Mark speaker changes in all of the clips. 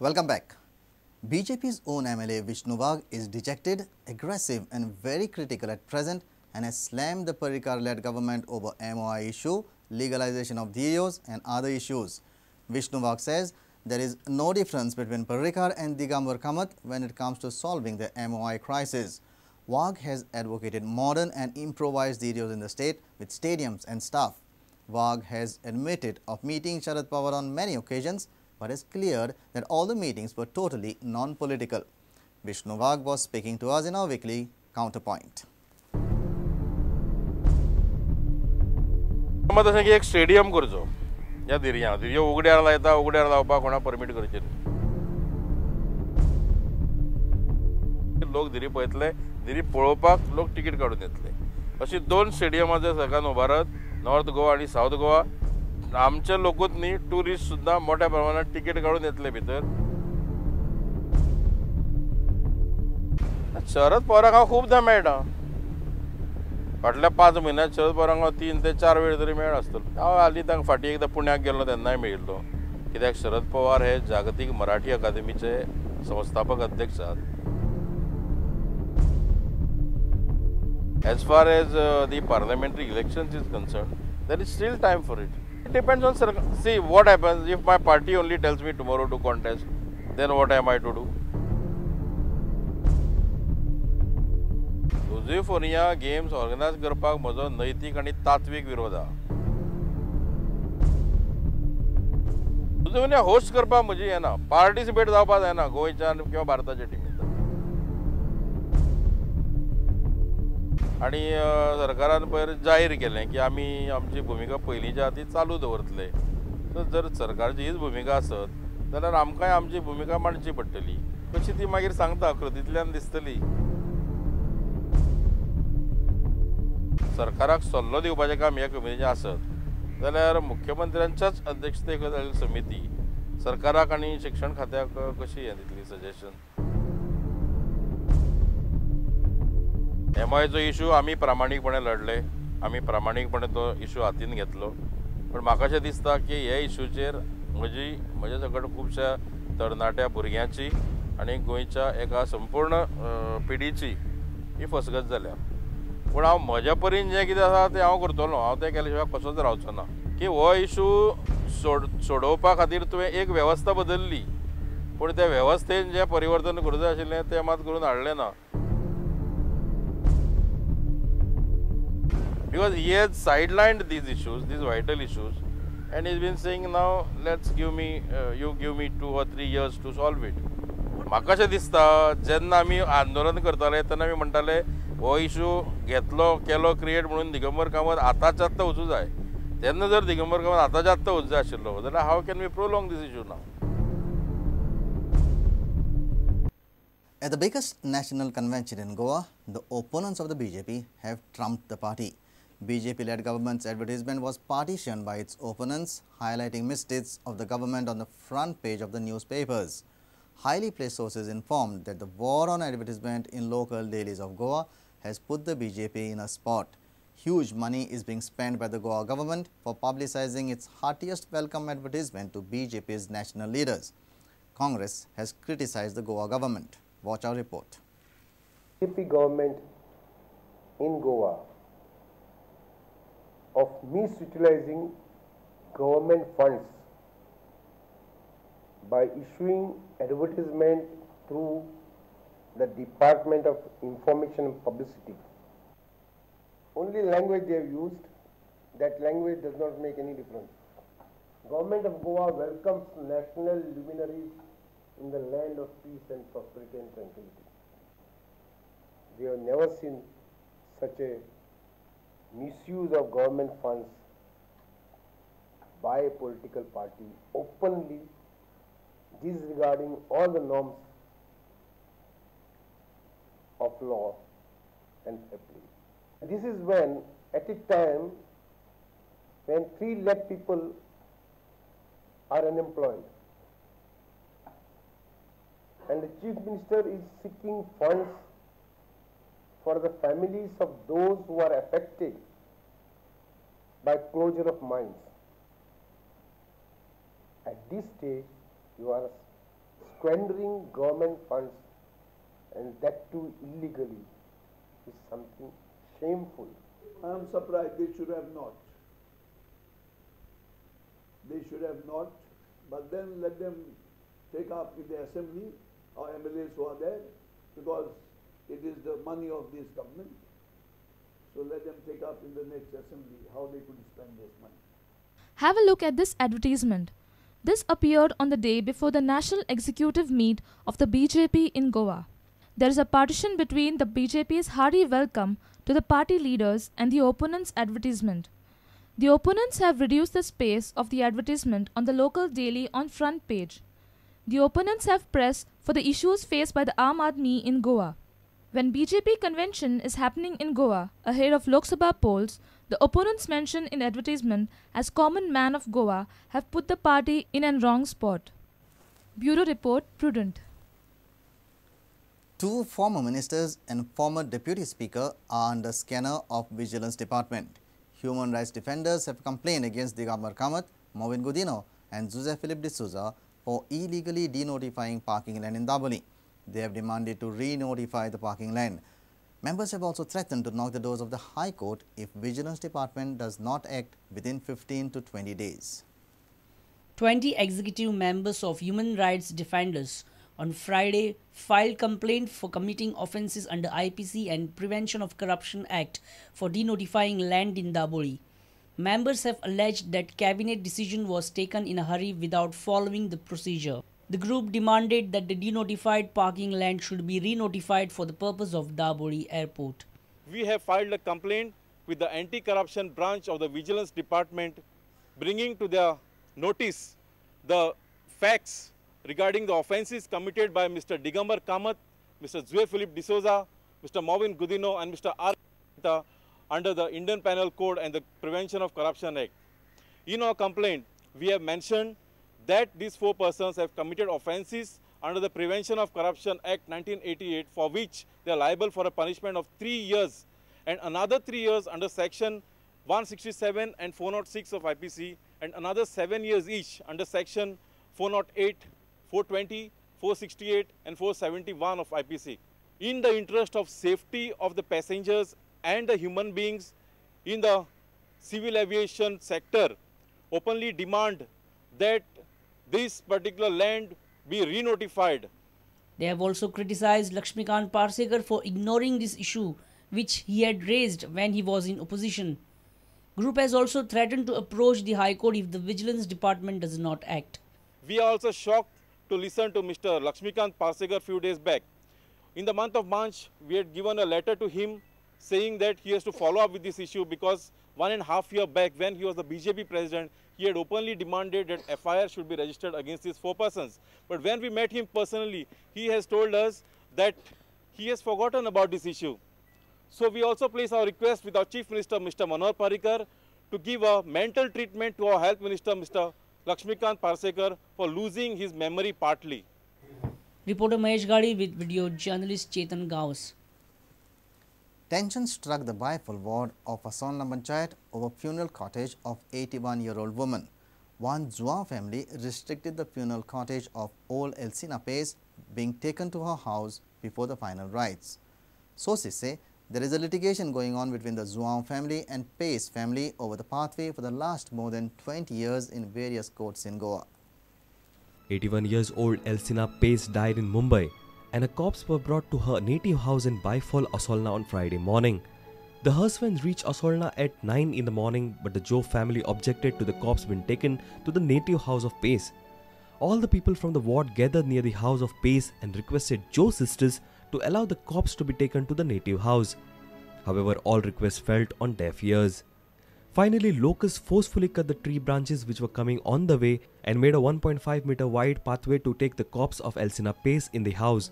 Speaker 1: Welcome back. BJP's own MLA Vishnu Wagh is dejected, aggressive and very critical at present and has slammed the Parrikar-led government over MOI issue, legalization of Dhirios and other issues. Vishnu Wagh says there is no difference between Parrikar and Digambar Kamat when it comes to solving the MOI crisis. Wagh has advocated modern and improvised Dhirios in the state with stadiums and stuff. Wagh has admitted of meeting Sharad Pawar on many occasions, but has cleared that all the meetings were totally non-political. Vishnu Wagh was speaking to us in our weekly Counterpoint.
Speaker 2: मत अशें की एक stadium करचो ह्या धिरयां धिरयो उगड्यार लायता उगड्यार लावपाक कोणा परमीट करचें न्ही. लोक धिरी पळयतले, धिरी पळोवपाक लोक तिकीट काडून येतले. अशी दोन स्टेडियमां जर सरकारान उबारत, नॉर्थ गोवा आनी सावथ गोवा, आमचे लोकूच न्ही ट्युरिस्ट सुद्दां मोठ्या प्रमाणात तिकीट काडून येतले भितर. शरद पवाराक हांव खुबदां मेळटा, फाटल्या 5 म्हयन्यांत शरद पवारांक हांव 3 ते 4 वेळ तरी मेळ आसतलो. हांव हालीं तांकां फाटीं एकदां पुण्याक गेल्लो तेन्नाय मेळिल्लो, कित्याक शरद पवार हे जागतीक मराठी अकादेमीचे संस्थापक अध्यक्ष आहात. As far as the parliamentary elections is concerned, there is still time for it. It depends on see what happens. If my party only tells me tomorrow to contest, then what am I to do? Lusofonia games organise करपाक म्हजो नैतीक आनी तात्वीक विरोध आहा. लुझोफोनिया host करपाक म्हजी येना, participate जावपाक जायना गोंयच्यान किंवा भारताच्या टिमींत. आनी सरकारान पयर जाहीर केलें की आमी आमची भुमिका पयलींच्या ती चालू दवरतले. सो जर सरकारची हीच भुमिका आसत जाल्यार आमकांय आमची भुमिका मांडची पडटली. कशी ती मागीर सांगता, कृतींतल्यान दिसतली. सरकाराक सल्लो दिवपाचें काम ह्या कमिटीचें आसत जाल्यार मुख्यमंत्र्यांच्याच अध्यक्षतेखाल समिती सरकाराक आनी शिक्षण खात्याक कशी हें दितली सजेशन. एमआयचो इशू आमी प्रामाणीकपणे लढले, आमी प्रामाणीकपणे तो इशू हातीन घेतलो. पूण म्हाका अशें दिसता की हे इशूचेर म्हज्या सकट खुबश्या तरणाट्या भुरग्यांची आनी गोंयच्या एका संपूर्ण पिढीची ही फसगत जाल्या. पूण हांव म्हज्या परीन जें कितें आसा तें हांव करतलो, हांव तें केल्या शिवाय कसोच रावचो ना. की हो इशू सोडोवपा खातीर तुवें एक वेवस्था बदलली, पूण त्या वेवस्थेन जें परिवर्तन करूंक जाय आशिल्लें तें मात करून हाडलें ना. Because he has sidelined these issues, these vital issues, and he's been saying now, let's give me, you give me 2 or 3 years to solve it. म्हाका अशें दिसता जेन्ना आमी आंदोलन करताले तेन्ना आमी म्हणटाले हो इशू घेतलो केलो क्रिएट म्हणून दिगंबर कामत आतांच्या आत्तां वचूं जाय. तेन्ना जर दिगंबर कामत आतांच्या आत्तां वचूं जाय आशिल्लो जाल्यार how can we prolong this issue now.
Speaker 1: At the biggest national convention in Goa, the opponents of the BJP have trumped the party. BJP-led government's advertisement was partitioned by its opponents, highlighting misdeeds of the government on the front page of the newspapers. Highly placed sources informed that the war on advertisement in local dailies of Goa has put the BJP in a spot. Huge money is being spent by the Goa government for publicizing its heartiest welcome advertisement to BJP's national leaders. Congress has criticized the Goa government. Watch our report.
Speaker 3: BJP government in Goa of misutilizing government funds by issuing advertisement through the Department of Information and Publicity. Only language they have used, that language does not make any difference. Government of Goa welcomes national luminaries in the land of peace and prosperity and tranquility. We have never seen such a misuse of government funds by a political party openly disregarding all the norms of law and fair play. This is when, at a time when 3 lakh people are unemployed and the Chief Minister is seeking funds for the families of those who are affected by closure of mines. At this stage, you are Squandering government funds, and that too illegally, is something shameful.
Speaker 4: I am surprised. They should have not. They should have not, but then let them take up in the assembly or MLAs who are there, because it is the money of this government. So let them take up in the next assembly how they could spend this money.
Speaker 5: Have a look at this advertisement. This appeared on the day before the National Executive Meet of the BJP in Goa. There is a partition between the BJP's hearty welcome to the party leaders and the opponents' advertisement. The opponents have reduced the space of the advertisement on the local daily on front page. The opponents have pressed for the issues faced by the Aam Aadmi in Goa. When BJP convention is happening in Goa ahead of Lok Sabha polls, the opponents mentioned in advertisement as common man of Goa have put the party in an wrong spot. Bureau Report, Prudent.
Speaker 1: Two former ministers and former deputy speaker are under scanner of Vigilance Department. Human rights defenders have complained against Digambar Kamat, Mauvin Godinho and Jose Philip D'Souza for illegally denotifying parking land in Dabolim. They have demanded to re-notify the parking land. Members have also threatened to knock the doors of the High Court if Vigilance Department does not act within 15 to 20 days.
Speaker 6: 20 executive members of Human Rights Defenders on Friday filed complaint for committing offences under IPC and Prevention of Corruption Act for denotifying land in Dabolim. Members have alleged that cabinet decision was taken in a hurry without following the procedure. The group demanded that the denotified parking land should be re-notified for the purpose of Dabolim Airport.
Speaker 7: We have filed a complaint with the anti-corruption branch of the Vigilance Department, bringing to their notice the facts regarding the offences committed by Mr. Digambar Kamat, Mr. Zue Philip D'Souza, Mr. Mauvin Godinho and Mr. R. under the Indian Penal Code and the Prevention of Corruption Act. In our complaint, we have mentioned that these four persons have committed offences under the Prevention of Corruption Act 1988, for which they are liable for a punishment of 3 years and another 3 years under section 167 and 406 of IPC, and another 7 years each under section 408, 420, 468 and 471 of IPC. In the interest of safety of the passengers and the human beings in the civil aviation sector, openly demand that this particular land be re-notified.
Speaker 6: They have also criticized Lakshmikant Parsekar for ignoring this issue, which he had raised when he was in opposition. Group has also threatened to approach the High Court if the Vigilance Department does not act.
Speaker 7: We are also shocked to listen to Mr. Lakshmikant Parsekar few days back. In the month of March, we had given a letter to him saying that he has to follow up with this issue, because 1.5 years back, when he was the BJP president, he had openly demanded that FIR should be registered against these four persons. But when we met him personally, he has told us that he has forgotten about this issue. So we also place our request with our Chief Minister, Mr. Manohar Parrikar, to give a mental treatment to our Health Minister, Mr. Lakshmikant Parsekar, for losing his memory partly.
Speaker 6: Reporter Mahesh Gadi with video journalist Chetan Gaus.
Speaker 1: Tension struck the Bifol ward of Assolna Panchayat over funeral cottage of 81-year-old woman. One Zua family restricted the funeral cottage of old Elsina Pace being taken to her house before the final rites. Sources say there is a litigation going on between the Zhuang family and Pace family over the pathway for the last more than 20 years in various courts in Goa.
Speaker 8: 81 years old Elsina Pace died in Mumbai, and her corpse were brought to her native house in Bifol, Assolna on Friday morning. The hearse reached Assolna at 9 in the morning, but the Joe family objected to the corpse being taken to the native house of Pace. All the people from the ward gathered near the house of Pace and requested Joe sisters to allow the corpse to be taken to the native house. However, all requests fell on deaf ears. Finally, locals forcefully cut the tree branches which were coming on the way and made a 1.5 meter wide pathway to take the corpse of Elsina Pace in the house.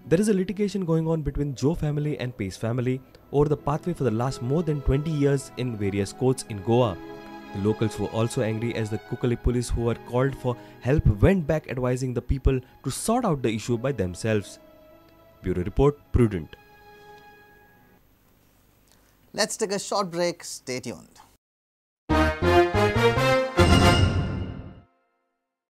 Speaker 8: There is a litigation going on between Joe family and Pace family over the pathway for the last more than 20 years in various courts in Goa. The locals were also angry as the Kukali police, who were called for help, went back advising the people to sort out the issue by themselves. Bureau Report, Prudent.
Speaker 1: Let's take a short break. Stay tuned.